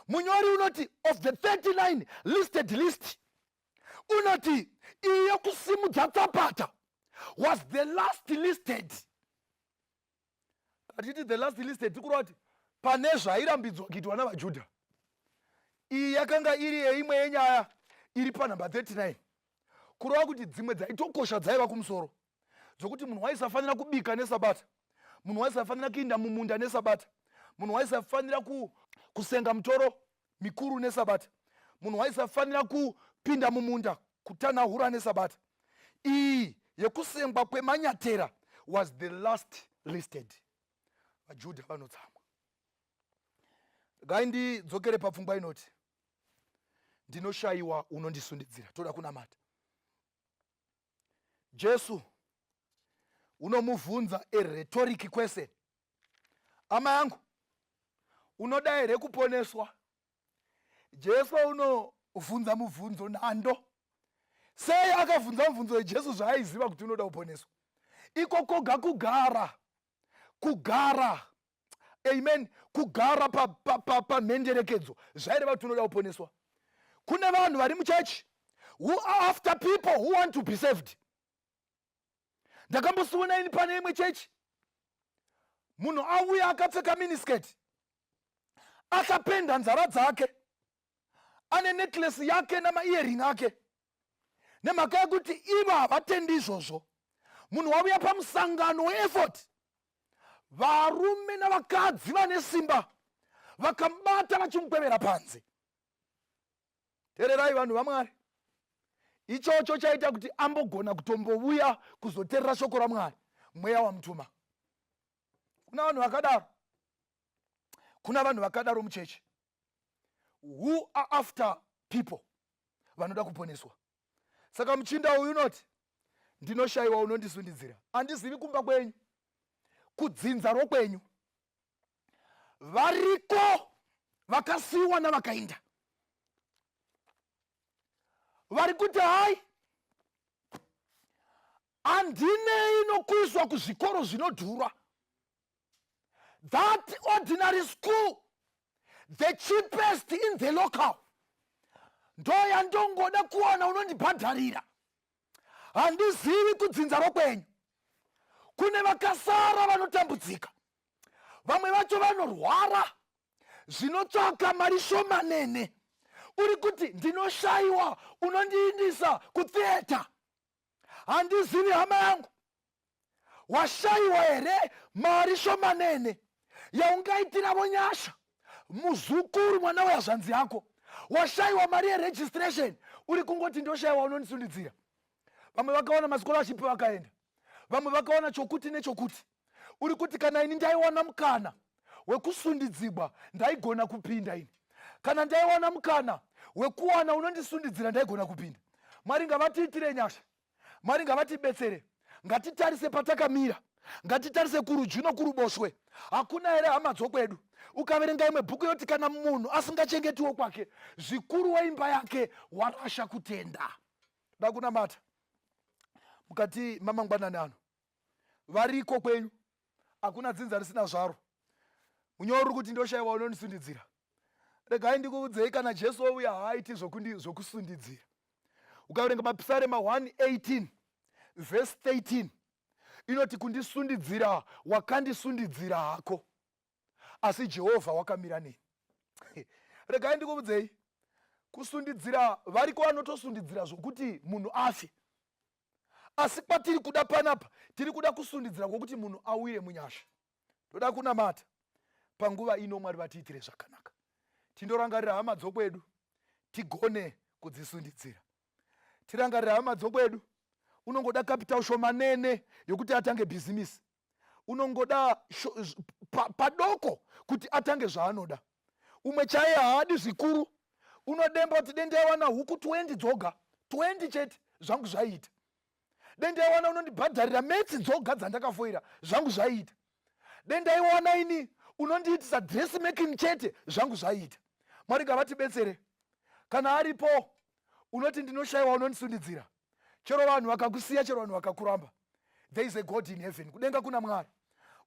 Munyori unoti of the 39 listed list, unoti iyi yokusimudza tsapata was the last listed. Atiti the last listed, tikureva kuti pane zvairambidzwa kuitwa navaJudha, iyi yakanga iri yeimwe yenyaya iri panhamba 39, kureva kuti dzimwe dzaitokosha dzaiva kumusoro, dzokuti munhu waisafanira kubika neSabata, munhu waisafanira kuinda mumunda neSabata, munhu waisafanira kusenga mutoro mikuru neSabata, munhu waisafanira kupinda mumunda kutanahura neSabata. Iyi yekusengwa kwemanyatera was the last listed. VaJudha vanotsamwa. Gai ndidzokere papfungwa inoti ndinoshayiwa unondisundidzira. Toda kunamata. Jesu unomuvhunza a rhetoric question: ama yangu, unoda here kuponeswa? Jesu unovhunza mubvunzo nhando. Sei akavhunza mubvunzo weJesu zvaaiziva kuti unoda kuponeswa? Iko koga kugara, kugara, amen, kugara pamhenderekedzo pa, pa, zvaireva kuti unoda kuponeswa. Kune vanhu vari muchechi who are after people who want to be saved. Ndakambosiona ini pane imwe chechi, munhu auya akapfeka miniskirt, akapenda nzara dzake, ane necklace yake namaearring ake. Nemhaka yekuti ivo havatendi izvozvo, munhu wauya pamusangano weeffort, varume navakadzi vane simba vakamubata vachimukwevera panze. Teererai, vanhu vaMwari, ichocho chaita kuti ambogona kutombouya kuzoteerera shoko raMwari, mweya wamutuma. Kuna vanhu vakadaro, kuna vanhu vakadaro muchechi who are after people vanoda kuponeswa. Saka muchinda uyu unoti, ndinoshayiwa unondisundidzira, handizivi kumba kwenyu, kudzinza rokwenyu variko vakasiyiwa navakainda, vari kuti hai, handinei nokuiswa kuzvikoro zvinodhura. That ordinary school, the cheapest in the local, ndo yandongoda kuwana unondibhadharira. Handizivi kudzinza rokwenyu kune vakasara vanotambudzika, vamwe vacho vanorwara zvinotsvaka mari shomanene. Uri kuti ndinoshayiwa unondiindisa kutheatre. Handizivi, hama yangu, washayiwa here mari shomanene yaungaitiravo nyasha muzukuru, mwana wehazvanzi yako? Washayiwa mari yeregistration, uri kungoti ndoshayiwa unondisundidzira. Vamwe vakawana mascholarship vakaenda, vamwe vakawana chokuti nechokuti. Uri kuti kana ini ndaiwana mukana wekusundidzigwa, ndaigona kupinda ini. Kana ndaiwana mukana. wekuwana unondisundidzira ndaigona kupinda. Mwari ngavatiitire nyasha, Mwari ngavatibetsere. Ngatitarise patakamira, ngatitarise kurudyi nokuruboshwe. Hakuna here hama dzokwedu? Ukaverenga imwe bhuku yoti kana munhu asingachengetiwo kwake, zvikuru weimba yake warasha kutenda. Toda kunamata mukati mamangwanani ano. Variko kwenyu, hakuna dzinza risina zvaro. Munyori uri kuti ndoshaiwa unondisundidzira. Regai ndikuudzei, kana Jesu ouya haaiti zvokusundidzira. Ukaverenga Mapisarema 118 vhesi 13 inoti kundisundidzira wakandisundidzira hako, asi Jehovha wakamira neni. Regai ndikuudzei, kusundidzira variko vanotosundidzira zvokuti munhu afe, asi kwatiri kuda panapa tiri kuda kusundidzira kwokuti munhu awire munyasha. Toda kunamata panguva ino, Mwari vatiitire zvakanaka, tindorangarira hama dzokwedu tigone kudzisundidzira. Tirangarira hama dzokwedu. Unongoda capital shomanene yokuti atange bhizimisi, unongoda padoko kuti atange zvaanoda. Umwe chaiye haadi zvikuru, unodemba kuti dendaiwana huku 20 dzoga, 20 chete, zvangu zvaiita. Dendaiwana unondibhadharira metsi dzoga dzandakafoira, zvangu zvaiita. Dendaiwana ini unondiitisa dressmaking chete, zvangu zvaiita. Mwari ngavatibetsere. Kana aripo unoti ndinoshayiwa unondisundidzira, chero vanhu vakakusiya, chero vanhu vakakuramba, there is a God in heaven. Kudenga kuna Mwari.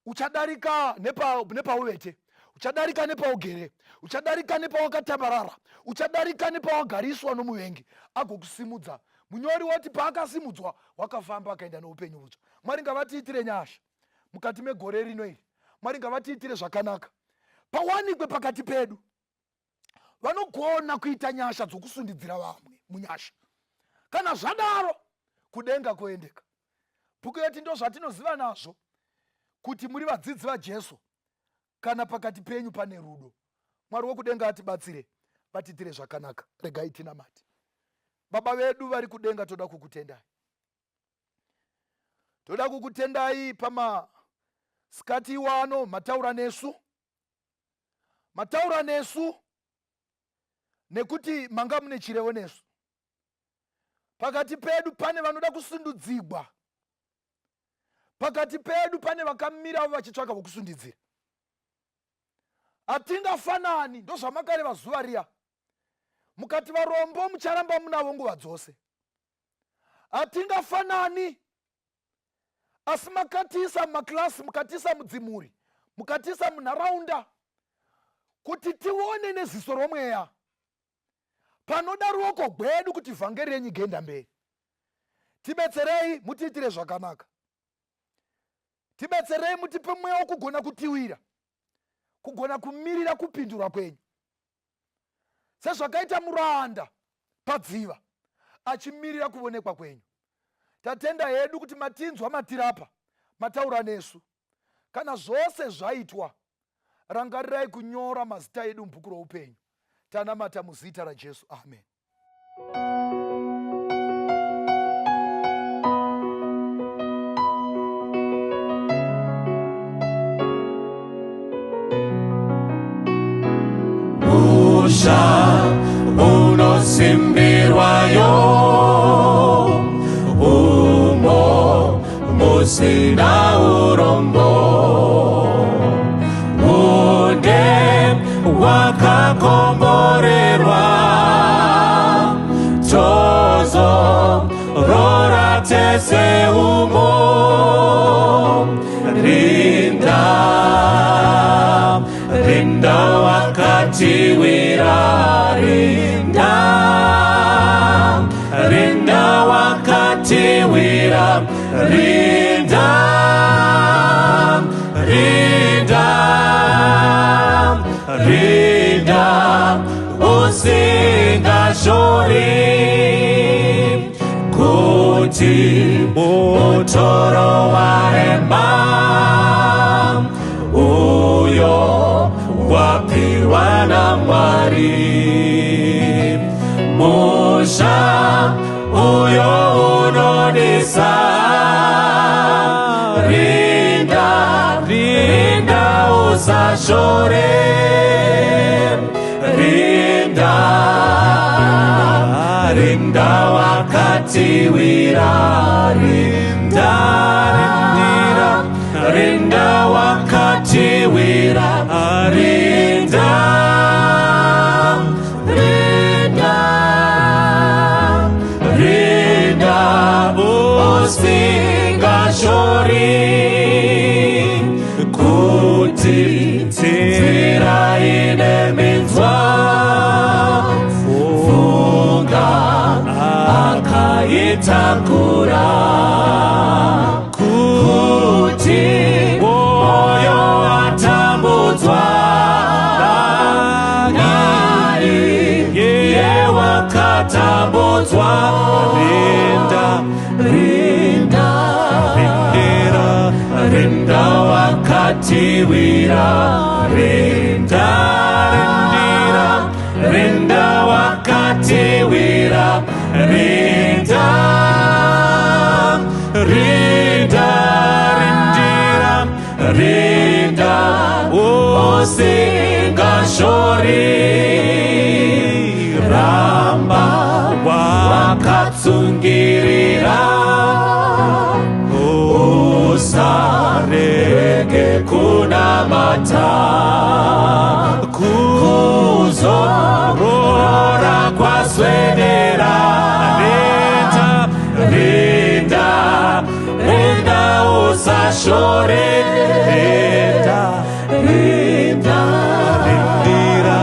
Uchadarika nepauvete, uchadarika nepaugere, uchadarika nepawakatambarara, uchadarika nepawagariswa nomuvengi, agokusimudza. Munyori woti paakasimudzwa wakafamba akaenda noupenyu hutsva. Mwari ngavatiitire nyasha mukati megore rino iri. Mwari ngavatiitire zvakanaka, pawanikwe pakati pedu vanogona kuita nyasha dzokusundidzira vamwe munyasha. Kana zvadaro kudenga kuendeka. Bhuku yoti ndozvatinoziva nazvo kuti muri vadzidzi vaJesu, kana pakati penyu pane rudo. Mwari wokudenga atibatsire, vatiitire zvakanaka. Regai tinamate. Baba vedu vari kudenga, toda kukutendai, toda kukutendai pamasikati iwano mataura nesu, mataura nesu nekuti manga mune chirevo nesu. Pakati pedu pane vanoda kusundudzigwa, pakati pedu pane vakamira vachitsvaka vokusundidzira. Hatingafanani, ndozvamakareva zuva riya mukati varombo mucharamba munavo nguva dzose. Hatingafanani, asi makatiisa mumakilasi, mukatiisa mudzimhuri, mukatiisa munharaunda kuti tione neziso romweya panoda ruoko gwedu kuti vhangeri renyu igenda mberi. Tibetserei mutiitire zvakanaka, tibetserei mutipe mweya wokugona kutiwira, kugona kumirira kupindura kwenyu, sezvakaita muranda padziva achimirira kuvonekwa kwenyu. Tatenda hedu kuti matinzwa, matirapa, mataura nesu. Kana zvose zvaitwa, rangarirai kunyora mazita edu mubhuku roupenyu. Tanamata muzita raJesu, amen. Musha unosimbirwayo umo musina urombo, une wakakomborerwa, tozo rora tese umo. Rinda, rinda wakatiwira, rinda, rinda wakatiwira, rinda, rinda, rinda usingashori, kuti mutoro warema uyo wapiwa naMwari, musha uyo unodisa. Rinda, rinda usashore, rinda. wakatiwira. Rinda, rindira, rinda wakatiwira. Rinda, rinda, rinda usingashori, kuti nzira ine minzwa. Funga akaitakura, kuti mwoyo watambudzwa naiye wakatambudzwa. Rinda, rinda, rindira, rinda wakatiwira. Rinda, rindira, rinda wakatiwira. Rinda, rinda, rindira, rinda usingashori, ramba wakatsungirira, usarege kunamata, kuzorora kwaswedera. Rinda, rinda, rinda usashore. Rinda, rinda, rindira,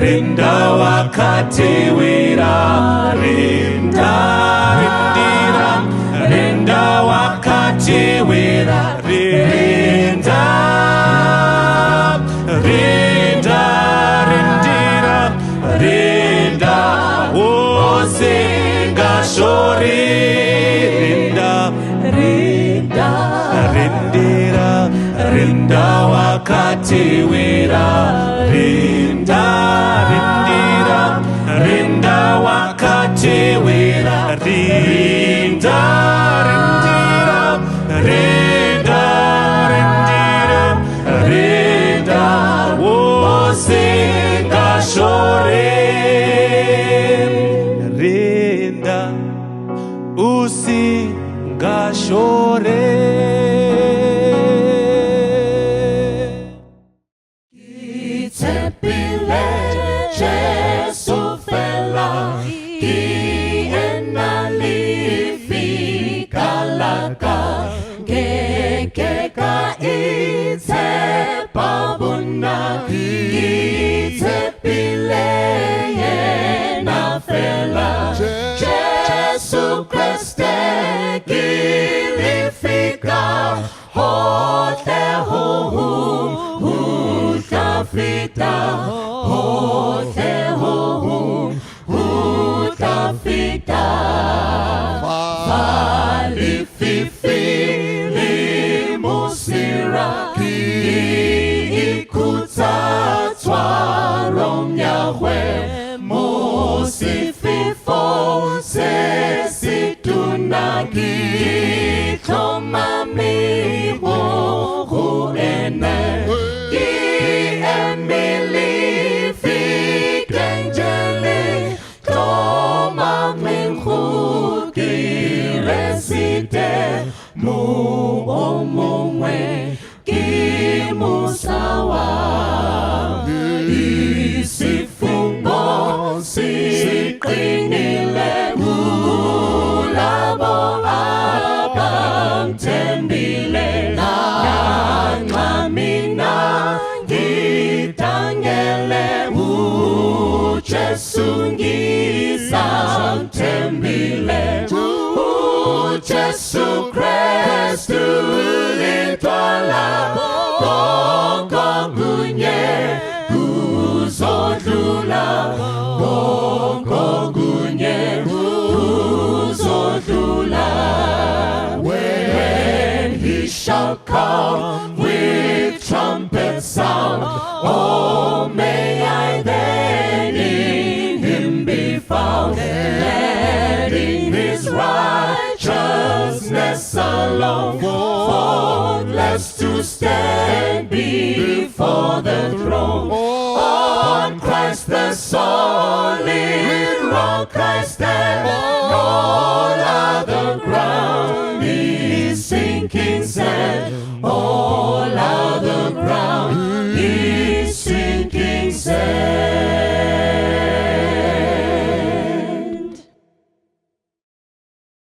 rinda wakatiwira. Rinda, rindira, rinda wakatiwira. Rinda, rinda, rindira, rinda usingashori. Rinda, rinda, rindira, rinda wakatiwira. Rinda, rindira, rinda wakatiwira. Rinda, rindira, rinda, rindira, rinda usingashore. Rinda usingashore. Tshepile Jesu fela, ke ena lefika la ka, ke ke ka itshepa bonna, ke tshepile yena fela. Jesu Kreste ke lefika, hohle ho hong ho tla feta, hohle ho hong ho tla feta. Fa lefifi le mosira, ke ikhutsa tshwarong ya gwe, mo sefefo se setona ke tlhomame mo go ene, ke eme lefikeng jele tlhomameng go Keresete, mo o mongwe ke mosa wa isifungo siqinile kulabo abamthembile, nanxa mina ngidangele, uJesu ngisamthembile. uJesu Kristu lidwala, konke kunye kuzodlula, konke kunye kuzodlula. When he shall come with trumpet sound, oh, may I then in him be found, and in his righteousness alone, faultless to stand before the throne. On Christ Christ the solid rock I stand, all other ground.